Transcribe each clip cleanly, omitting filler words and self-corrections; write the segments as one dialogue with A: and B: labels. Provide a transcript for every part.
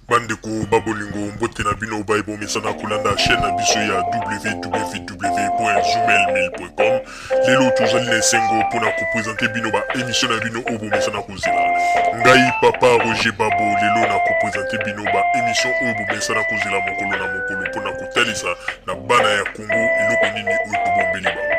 A: Bandeko ba bolingo, mbote na bino baye bomesana kolanda chaîne na biso ya www.zoomailmail.com. Lelo tozali na esengo mpona kopresente bino ba émission na bino oyo bomesana kozela. Ngai papa Roger Babo lelo na kopresente bino ba émission oyo bomesana kozela mokolo na mokolo mpona kotalisa na bana ya Congo eloko nini oyo tobombeli bango.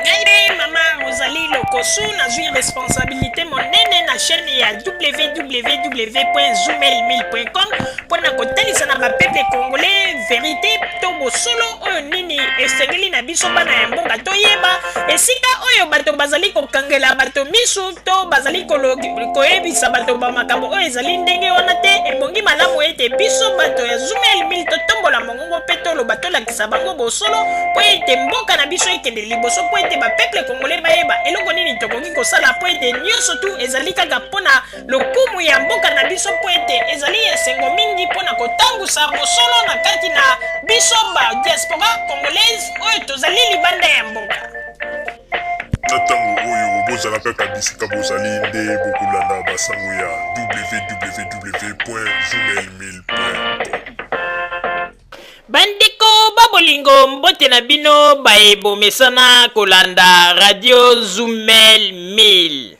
B: Ngai nde mama Rosalie Lokosu, nazwi responsabilité monene na chaîne ya www.zoomailmail.com mpo na kotalisa na bapeuple congolais verité to bosolo oyo nini esengeli na biso bana ya mboka toyeba esika oyo bato bazali kokangela bato misu to bazali koyebisa bato bamakambo oyo ezali ndenge wana te. Ebongi malamu ete biso bato ya Zoomail Mail totombola mongongo mpe toloba, tolakisa bango bosolo mpo ete mboka na biso ekende liboso, mpo ete bapeuple congolais bayeba eloko nini tokoki kosala, mpo ete nyonso tu ezali kaka mpo na lokumu ya mboka na biso, mpo ete ezali esengo mingi mpo na kotambusa bosolo na kati na biso ba diaspora congolaise oyo tozali libanda ya mboka.
A: Na ntango oyo bozala kaka bisika bozali nde bokolanda basango ya www.zoomailmail.com.
B: Bandeko ba bolingo, mbote na bino baye bomesana kolanda radio Zumel 1000.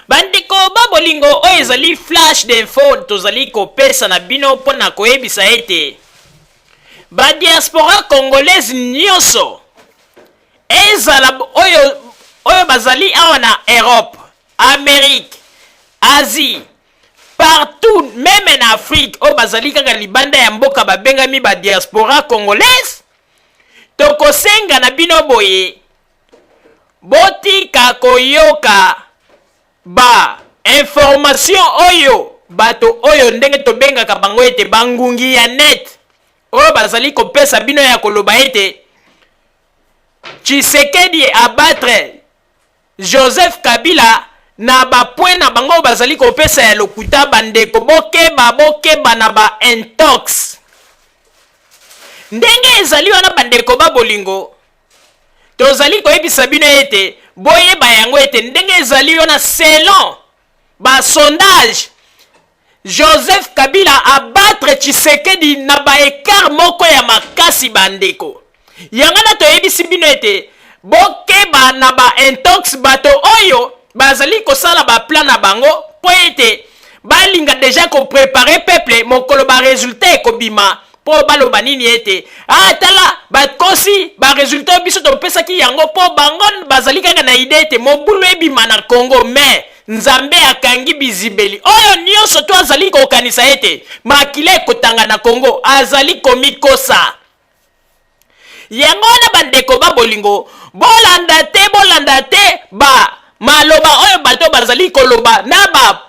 B: Bandeko ba bolingo, oyo ezali flash d'info tozali kopesa na bino mpo na koyebisa ete ba diaspora congolaise nyonso, ezala oyo bazali awa na Europe, Amérique, Asie, partout, meme na Afrique, oyo bazali kaka libanda ya mboka babengami ba diaspora congolaise, tokosenga na bino boye: botika koyoka ba information oyo bato oyo ndenge tobengaka bango ete bangungi ya net oyo bazali kopesa bino ya koloba ete Tshisekedi abattre Joseph Kabila na bapoint na bango bazali kopesa ya lokuta. Bandeko, bokeba, bokeba na ba intox ndenge ezali wana. Bandeko ba bolingo, tozali koyebisa bino ete boyeba yango ete ndenge ezali wana, selon basondage, Joseph Kabila abattre Tshisekedi na baécart moko ya makasi. Bandeko, yango na toyebisi bino ete bokeba na ba intox, bato oyo bazali kosala baplan na bango mpo ete balinga deja kopréparer peuple mokolo baresultat ekobima, mpo baloba nini ete ah, tala, bakosi, baresultat biso topesaki yango, mpo bango bazali kaka na idée ete mobulu ebima na Congo. Mais Nzambe akangi bizibeli oyo nyonso to azali kokanisa ete makila ekotanga na Congo, azali komikosa. Yango wana, bandeko ba bolingo, bolanda te, bolanda te ba maloba oyo bato bazali koloba na ba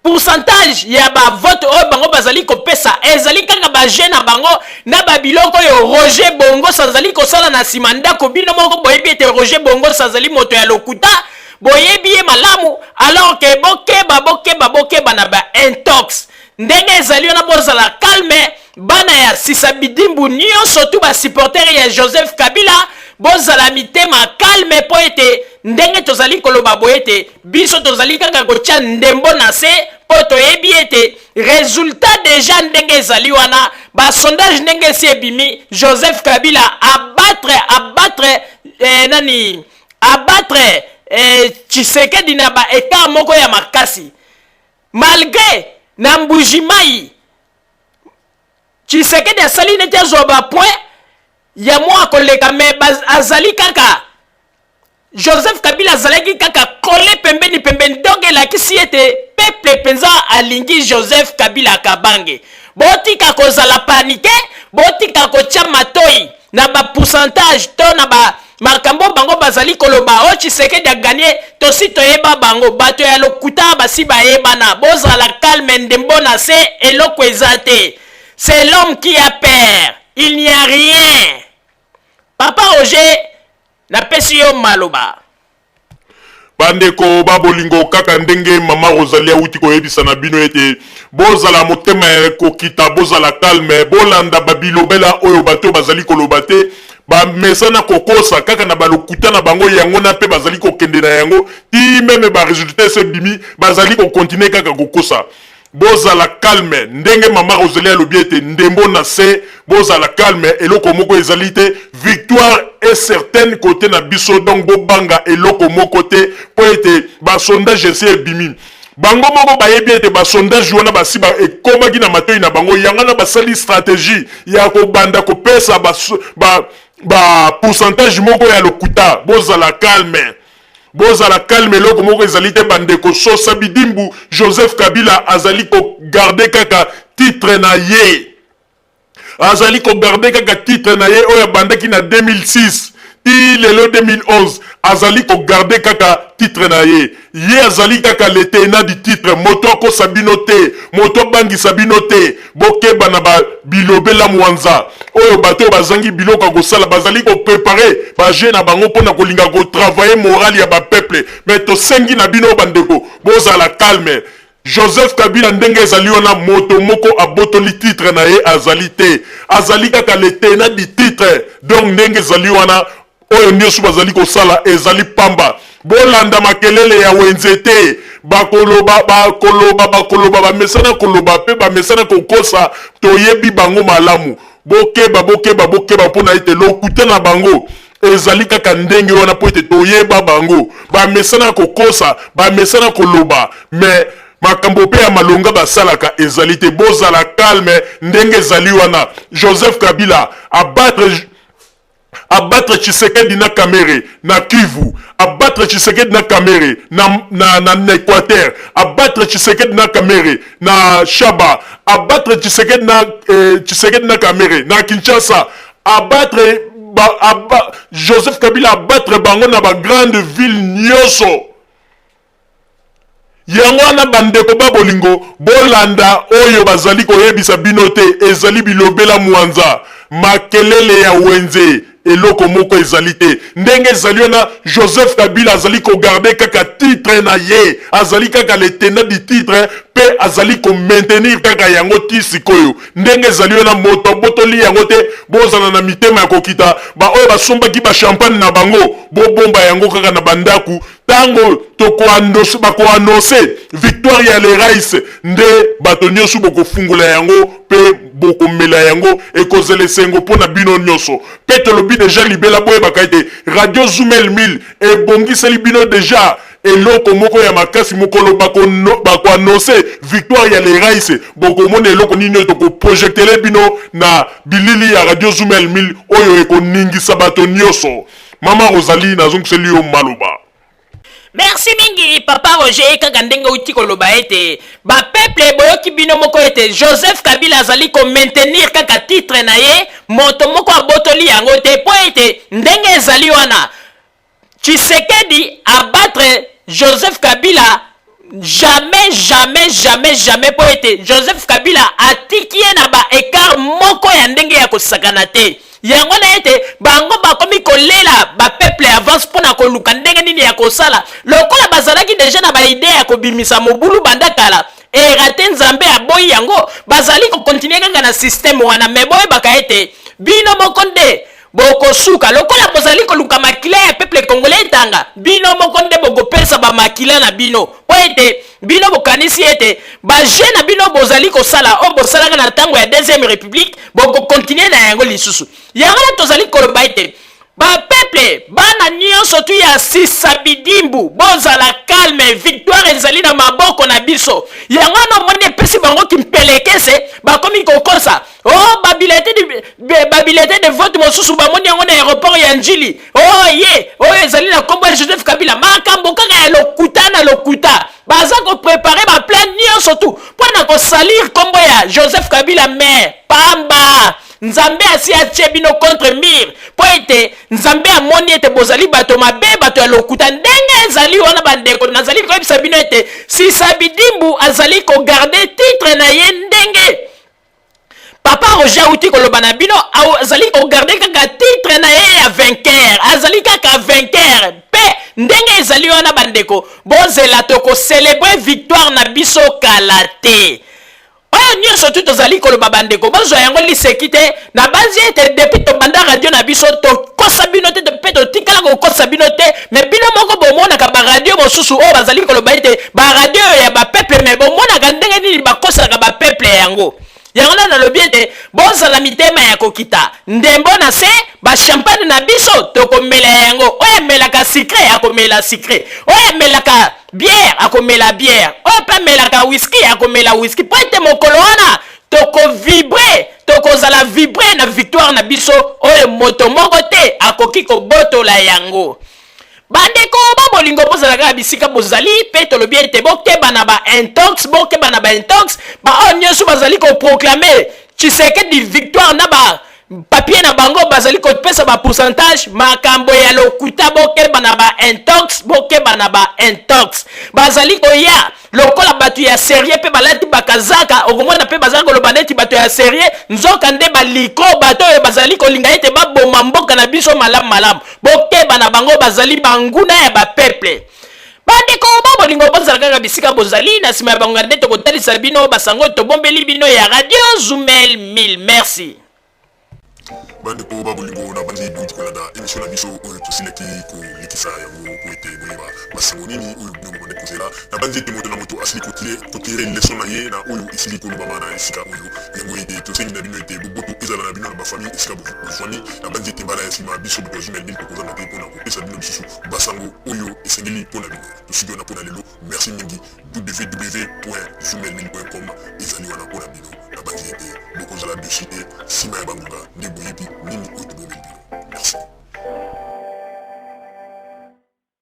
B: pourcentage ya bavote oyo bango bazali kopesa. Ezali kaka bajeu na bango na babiloko oyo Roger Bongos azali kosala na nsima ndako. Bino moko boyebi ete Roger Bongos azali moto ya lokuta, boyebi ye malamu. Alors ke bokeba, bokeba, bokeba na ba intox ndenge ezali wana. Bozala calme, bana ya sisa bidimbu nyonso tu, basupporter ya Joseph Kabila, bozala mitema calme, mpo ete ndenge tozali koloba boye ete biso tozali kaka kotia ndembo na se, mpo toyebi ete résultat deja ndenge ezali wana, basondage ndenge esi ebimi, Joseph Kabila abattre nani, abattre Tshisekedi na ba écart moko ya makasi, malgré na Mbuji-Mayi Tshisekedi asali neti azwa bapoint ya mwa koleka, mais azali kaka, Joseph Kabila azalaki kaka kole pembeni pembeni. Donc elakisi ete peuple mpenza alingi Joseph Kabila Kabange. Botika kozala panique, botika kotia matoi na bapourcentage to na ba makambo bango bazali koloba oyo Tshisekedi agagner. Tosi toyeba bango, bato ya lokuta basi bayebana. Bozala calme, ndembo na se, eloko eza te. C'est l'homme qui a peur, il n'y a rien. Papa Roger, napesi yo maloba.
A: Bandeko ba bolingo, kaka ndenge mama Rosalie awuti koyebisa na bino ete bozala motema ya kokita, bozala calme, bolanda babilobela oyo bato bazali koloba te. Bamesana kokosa kaka na balokuta na bango, yango na mpe bazali kokende na yango ti même barésultat esi ebimi, bazali kocontinuer kaka kokosa. Bozala calme, ndenge mama Rosalie alobi ete ndembo na se, bozala calme, eloko moko ezali te. Victoire est certaine côté na biso, donc bobanga eloko moko te, mpo ete basondage esi ebimi. Bango moko bayebi ete basondage wana basi ekomaki na matoi na bango. Yango wana basali stratégie ya kobanda kopesa ba pourcentage moko ya lokuta. Bozala calme, bozala calme, eloko moko ezali te, bandeko. Sosa bidimbu, Joseph Kabila azali kogarder kaka titre na ye, azali kogarder kaka titre na ye oyo abandaki na 2006 ti lelo 2011. Azali kogarder kaka titre na ye, ye azali kaka le tenant du titre. Moto akosa bino te, moto abangisa bino te. Bokeba na bilobela mwanza oyo. Bato oyo bazangi biloko ya kosala bazali kopréparer bajeu na bango mpona kolinga kotravailler morale ya bapeuple. Mais tosengi na bino, bandeko, bozala calme. Joseph Kabila, ndenge ezali wana, moto moko abotoli titre na ye azali te, azali kaka le tenant du titre. Donc ndenge ezali wana, oyo nyonso bazali kosala ezali pamba. Bolanda makelele ya wenze te. Bakoloba, bakoloba, bakoloba, bamesana koloba mpe bamesana kokosa, toyebi bango malamu. Bokeba, bokeba, bokeba, mpona ete lokuta na bango ezali kaka ndenge wana, mpo ete toyeba bango, bamesana kokosa, bamesana koloba, mais makambo mpe ya malonga basalaka ezali te. Bozala calme, ndenge ezali wana, Joseph Kabila abattre Tshisekedi na Kamere na Kivu, abattre Tshisekedi na Kamere na Équateur, abattre Tshisekedi na Kamere na Shaba, abattre Tshisekedi na Kamere na Kinshasa, abattre ba, aba, Joseph Kabila abattre bango na bagrande ville nyonso. Yango wana, bandeko ba bolingo, bolanda oyo bazali koyebisa bino te, ezali bilobela mwanza, makelele ya wenze, eloko moko ezali te. Ndenge ezali wana, Joseph Kabila azali kogarder kaka titre na ye, azali kaka le tenant du titre mpe azali komaintenir kaka yango ti sikoyo. Ndenge ezali wana, moto abotoli yango te. Bozala na mitema ya kokita. Baoyo basombaki bachampagne na bango, bobomba yango kaka na bandako. Ntango bakoannoncer victoire ya le rais, nde bato nyonso bokofungola yango mpe bokomela yango, ekozala esengo mpo na bino nyonso. Mpe tolobi déjà libela, boyebaka ete Radio Zumel 1000 ebongiseli bino déjà eloko moko ya makasi. Mokolo bakoannoncer victoire ya le rais, bokomona eloko nini oyo tokoprojektele bino na bilili ya Radio Zumel 1000 oyo ekoningisa bato nyonso. Mama Rosalie, nazongiseli yo maloba.
B: Merci mingi, papa Roger. Kaka ndenge outi koloba ete bapeuple, boyoki bino moko ete Joseph Kabila azali komaintenir kaka titre na ye, moto moko abotoli yango te, mpo ete ndenge ezali wana, Tshisekedi abattre Joseph Kabila jamais, jamais, jamais, jamais, mpo ete Joseph Kabila atiki ye na baécart moko ya ndenge ya kosakana te. Yango na ete bango bakomi kolela bapeuple avance mpo na koluka ndenge nini ya kosala, lokola bazalaki déjà na baidée ya kobimisa mobulu banda kala, erater, Nzambe aboyi yango, bazali kocontinuer kaka na système wana. Mais boyebaka ete bino moko nde bokosuka. Lokola bozali koluka makila ya peuple congolais etanga, bino moko nde bokopesa bamakila na bino, mpo ete bino bokanisi ete bajeu na bino bozali kosala, oyo bosalaka na ntango ya deuxième république, bokocontinuer na yango lisusu. Yango wana tozali koloba ete bapeuple, bana nyonso tu ya sisa bidimbu, bozala calme, victoire ezali na maboko na biso. Yango wana omoni epesi bango kimpelekese, bakomi kokosa o oh, babulletin de vote mosusu bamoni yango na aéroport ya Njili. O oh, ye oyo ezali na nkombo ya Joseph Kabila. Makambo kaka ya lokuta na lokuta, baza kopréparer baplan nyonso tu mpo na kosalir nkombo ya Joseph Kabila, mais pamba. Nzambe asi atie bino contre mur, mpo ete Nzambe amoni ete bozali bato mabe, bato ya lokuta. Ndenge ezali wana, bandeko, nazali koyebisa bino ete Sisa Bidimbu azali kogarder titre na ye. Ndenge papa Roger auti koloba na bino, azali kogarder kaka titre na ye ya vainqueur, azali kaka vainqueur. Mpe ndenge ezali wana, bandeko, bozela, tokocélébrer victoire na biso kala te. Oyo Oyo nyonso tu tozali koloba bandeko, bozwa yango liseki te. Nabanzi ete depuis tobanda radio na biso tokosa bino te mpe totikala kokosa bino te. Me bino moko bomonaka baradio mosusu oyo bazali koloba ete baradio oyo ya bapeuple, me bomonaka ndenge nini bakosaka bapeuple yango. Yango nde nalobi ete bozala mitema ya kokita ndembo na se. Bachampagne na biso tokomela yango. Oyo amelaka sucre akomela sucre, oyo amelaka bière akomela bière, oyo mpe amelaka whisky akomela whisky, mpo ete mokolo wana tokovibre, tokozala vibre na victoire na biso oyo moto moko te akoki kobotola yango. Bandeko ba bolingo, bozala kaka bisika bozali, mpe tolobi ete bokeba na ba intox, bokeba na ba intox, baoyo nyonso bazali koproclame Tshisekedi victoire na ba papier na bango, bazali kopesa ba pourcentage, makambo ya lokuta. Bokeba na ba intox, bokeba na ba intox. Bazali koya lokola bato ya serie mpe balati bakazaka, okomona mpe bazali koloba neti bato ya serie, nzoka nde baliko bato oyo bazali kolinga ete baboma mboka na biso malamu malamu. Bokeba na bango, bazali banguna ya bapeuple. Bandeko ba bolingo, bozala kaka bisika bozali. Na nsima ya bango nde tokotalisa bino basango tobombeli bino ya Radio Zumel 1000. Merci.
A: Bandeko ba bolingo, na bandi bouti kolanda émission na biso oyo tosilaki kolekisa yango po ete boyeba basango nini oyo bino bobandi kozela. Na bandi ete moto na moto asili kotire leson na ye na oyo esili kolobama na esika oyo. Yango ete tosengi na bino ete boboto ezala na bino na bafamille esika bozwami. Na bandi ete mbala ya nsima biso bato ya Zumel 1000 tokozanga te mpona kopesa bino lisusu basango oyo esengeli mpo na bino. Tosuki wana mpo na lelo. Merci mingi. www.zumel1000.com ezali wana mpo na bino. Nabanzi ete bokozala dessus te. Nsima ya bangonga nde boyebi nini oyo tobombeli bino. Merci.